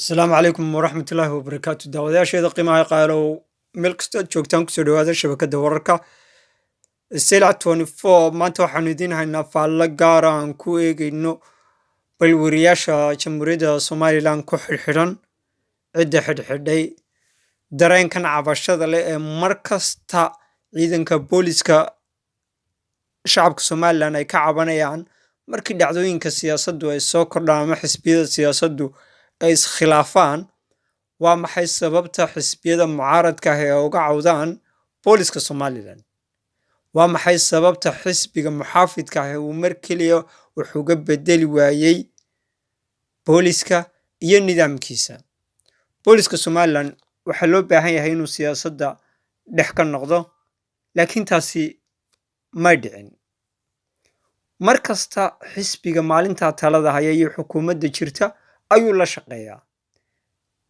Asalaamu calaykum waraxmatullaahi wabarakaatu. Daawadayaasheeda qiimaha qaalow, meel kastoo aad joogtaan, kusoo dhawaada shabakadda wararka Saylac 24. Maanta waxaanu idiin haynaa faallo gaara aan ku eegeyno bal wariyaasha Jamhuuriyadda Somaliland ku xidhxidhan, cidda xidhxidhay, dareenkan cabashada leh ee mar kasta ciidanka booliska shacabka Somaliland ay ka cabanayaan markii dhacdooyinka siyaasaddu ay soo kordhaan ama xisbiyada siyaasaddu ay iskhilaafaan. Waa maxay sababta xisbiyada mucaaradka ah ee uga cawdaan booliska Somaliland? Waa maxay sababta xisbiga muxaafidka ah uu mar keliya wax uga bedeli waayey booliska iyo nidaamkiisa? Booliska Somaliland waxaa loo baahan yahay inuu siyaasadda dhex ka noqdo, laakiin taasi may dhicin. Mar kasta xisbiga maalintaa talada haya iyo xukuumadda jirta ayuu la shaqeeyaa.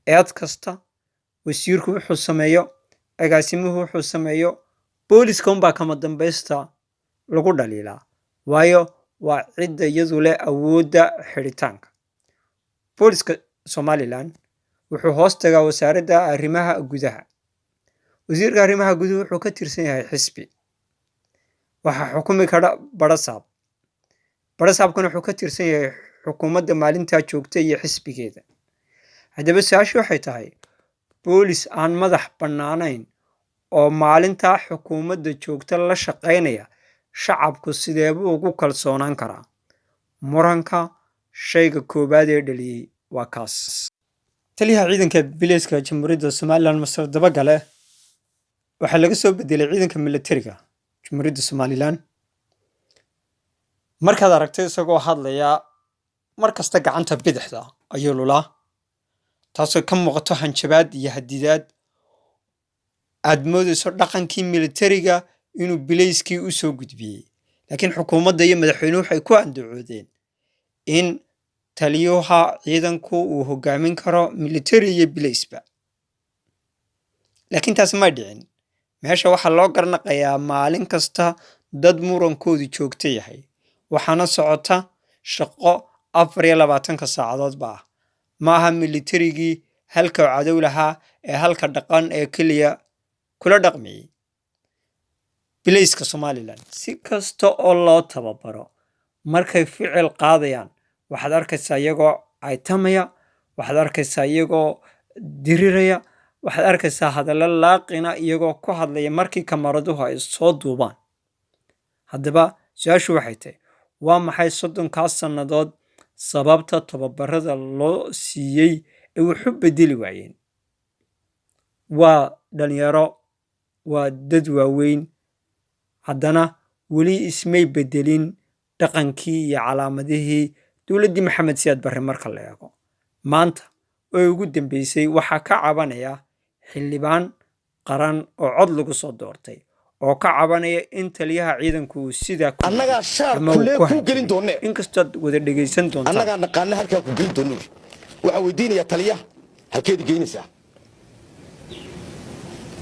Eed kasta, wasiirku wuxuu sameeyo, agaasimuhu wuxuu sameeyo, booliska unbaa kama dambaysta lagu dhaliilaa, waayo waa cidda iyadu leh awoodda xidhitaanka. Booliska Somaliland wuxuu hoos tagaa Wasaaradda Arrimaha Gudaha. Wasiirka arrimaha guduhu wuxuu ka tirsan yahay xisbi. Waxaa xukumi kara barasaab. Barasaabkuna wuxuu ka tirsan yahay xukuumadda maalintaa joogta iyo xisbigeeda. Haddaba su-aashu waxay tahay: boolis aan madax bannaanayn oo maalintaa xukuumadda joogta la shaqaynaya, shacabku sideebuu ugu kalsoonaan karaa? Muranka shayga koowaad ee dhaliyey waa kaas. Taliyaha ciidanka bileyska Jamhuuriyadda Somaliland, Mister Dabagale, waxaa laga soo bedelay ciidanka militariga Jamhuuriyadda Somaliland. Markaad aragto isagoo hadlaya, mar kasta gacanta bidixda ayuu lulaa, taasoo ka muuqato hanjabaad iyo hadidaad. Aad moodayso dhaqankii militariga inuu bilayskii u soo gudbiyey. Laakiin xukuumadda iyo madaxweynuhu waxay ku andacoodeen in taliyuha ciidanku uu hogaamin karo military iyo bilaysba, laakiin taasi may dhicin. Meesha waxaa loo garnaqayaa maalin kasta dad murankoodu joogto yahay, waxaana socota shaqo 24-ka saacadoodba ah. Maaha militarigii halka cadow lahaa ee halka dhaqan ee keliya kula dhaqmayay bilayska Somaliland. Si kasta oo loo tababaro, markay ficil qaadayaan waxaad arkaysaa iyagoo caytamaya, waxaad arkaysaa iyagoo diriraya, waxaad arkaysaa hadallo laaqina iyagoo ku hadlaya markii kamaraduhu ay soo duubaan. Haddaba su-aashu waxay tahay: waa maxay 30-kaas sannadood sababta tababarada loo siiyey ee waxu bedeli waayeen? Waa dhalinyaro, waa dad waaweyn, haddana weli ismay bedelin dhaqankii iyo calaamadihii dowladdii Maxamed Siyaad Barre. Marka la eego maanta oo ugu dambeysay, waxaa ka cabanaya xildhibaan qaran oo cod lagu soo doortay oo ka cabanaya in taliyaha ciidanku uu sidaa ku Annagaa shaar ama uu kulee ku kuu gelin hanjabay. doonee. Inkastood wada dhegaysan doontaan. Annagaa naqaana halkaa ku gelin doonno. Waxaan weydiinayaa taliyaha: halkeedi geynaysaa?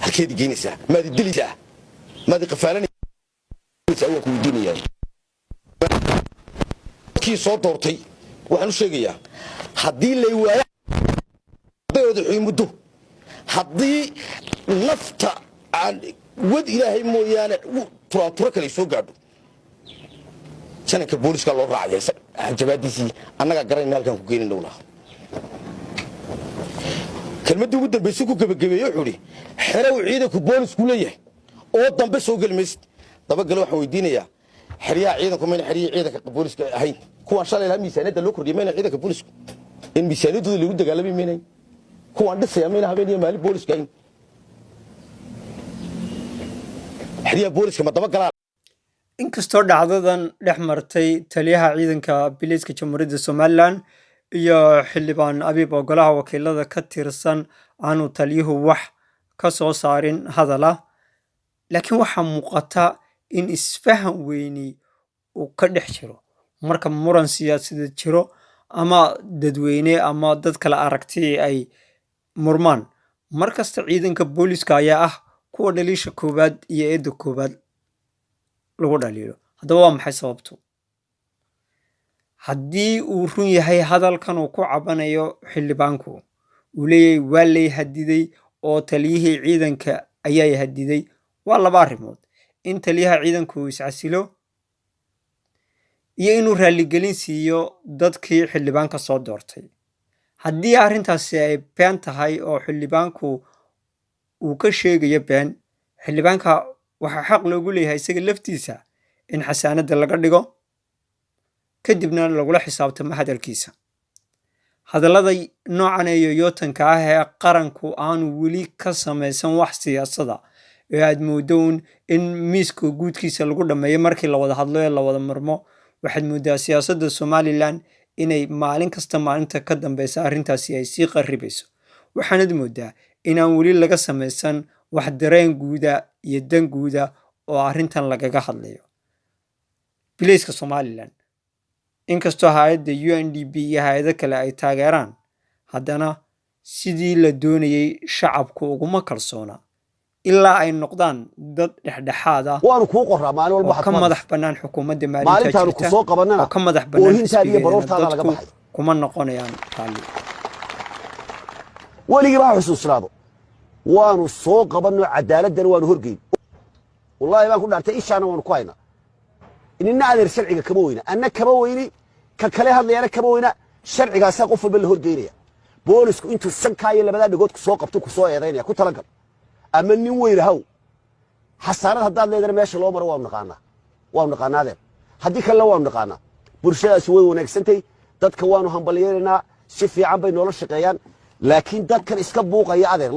Halkeedi geynaysaa? Maadi dilaysaa? Maadi qafaalanaysaa? Waan ku weydiinayaa. Kii soo doortay waxaan u sheegayaa: haddii lay waayo, hadday odaxuy muddo, haddii nafta aan wad Ilaahay mooyaane turaanturo kale soo gaadho, jananka booliska loo raacaya hanjabaadiisii. Annagaa garanayna halkaan ku geenayna lahaa. Kelmaddii ugu dambaysay ku gebagabeeye wuxuu idhi: "Xerow ciidanku boolisku leeyahay oo dambe soo geli maysid." Dabagale waxaan weydiinayaa: xeryaha ciidanku mayna xeryihii ciidanka booliska ahayn? Kuwaan shalay lahaa miisaaniyadda loo kordhiyay mayna ciidanka boolisku in miisaaniyaddooda lagu dagaalamay maynayn? Kuwaan dhisaya mayna habeen iyo maalin booliska ahayn? Xeryaha booliska ma dabagalaa? Inkastoo dhacdadan dhex martay taliyaha ciidanka biliiska Jamhuuriyadda Somaliland iyo xildhibaan Abiib oo golaha wakiilada ka tirsan aanu taliyuhu wax ka soo saarin hadala, laakiin waxaa muuqata in isfahan weyni uu ka dhex jiro. Marka muran siyaasadeed jiro ama dadweyne ama dad kale aragti ay murmaan, mar kasta ciidanka booliska ayaa ah kuwa dhaliisha koowaad iyo eedda koowaad lagu dhaliilo. Haddaba waa maxay sababtu? Haddii uu run yahay hadalkan uu ku cabanayo xildhibaanku Uu leeyahay waa lay hadiday oo taliyihii ciidanka ayaa hadiday. Waa laba arrimood: in taliyaha ciidanku uu iscasilo iyo inuu raaligelin siiyo dadkii xildhibaanka soo doortay. Haddii arrintaasi ay been tahay oo xildhibaanku uu ka sheegayo been, xildhibaanka waxaa xaq loogu leeyahay isaga laftiisa in xasaanadda laga dhigo, kadibna lagula xisaabtamo hadalkiisa. Hadallada noocan ee yoyootanka ah ee qaranku aanu weli ka samaysan wax siyaasada ee aad mooddo un in miiska guudkiisa lagu dhammeeyo markii la wada hadlo ee la wada murmo, waxaad mooddaa siyaasadda Somaliland inay maalin kasta maalinta ka dambeysa arrintaasi ay sii qarribayso. Waxaanad mooddaa inaan weli laga samaysan wax dareen guuda iyo dan guuda oo arrintan lagaga hadlayo. Bilayska Somaliland, inkastoo hay'adda UNDP iyo hay'ado kale ay taageeraan, haddana sidii la doonayey shacabku uguma kalsoona ilaa ay noqdaan dad dhexdhexaad ah Waanu kuu qoraa maalin walba oo waxaad ka ku madax hadlayso. bannaan xukuumadda maalintaa Maalintaanu ku jirta soo qabannana oo ka madax bannaan oohintaada iyo xisbigeedana baroortaada laga dadku baxay. kuma noqonayaan raalli. Weligiiba ha xusuusnaado, waanu soo qabanno, cadaaladana waanu horgeyn. Wallaahi baan ku dhaartay, ishaana waanu ku haynaa. Nina adeer sharciga kama weyna, anna kama weyni, ka kale hadlayana kama weyna. Sharcigaasaa qof walba la horgeynaya. Boolisku intuu sankaa iyo labadaa dhagood ku soo qabto ku soo eedaynaya, ku talagal ama nin weyn haw. Xasaanad haddaad leedana meesha loo maro waanu naqaanaa, waanu naqaanaa adeer. Haddii kalena waanu naqaanaa. Bulshadaasi way wanaagsantay, dadka waanu hambalyeelaynaa, si fiican bay noola shaqeeyaan, laakiin dadkan iska buuqaya adeer.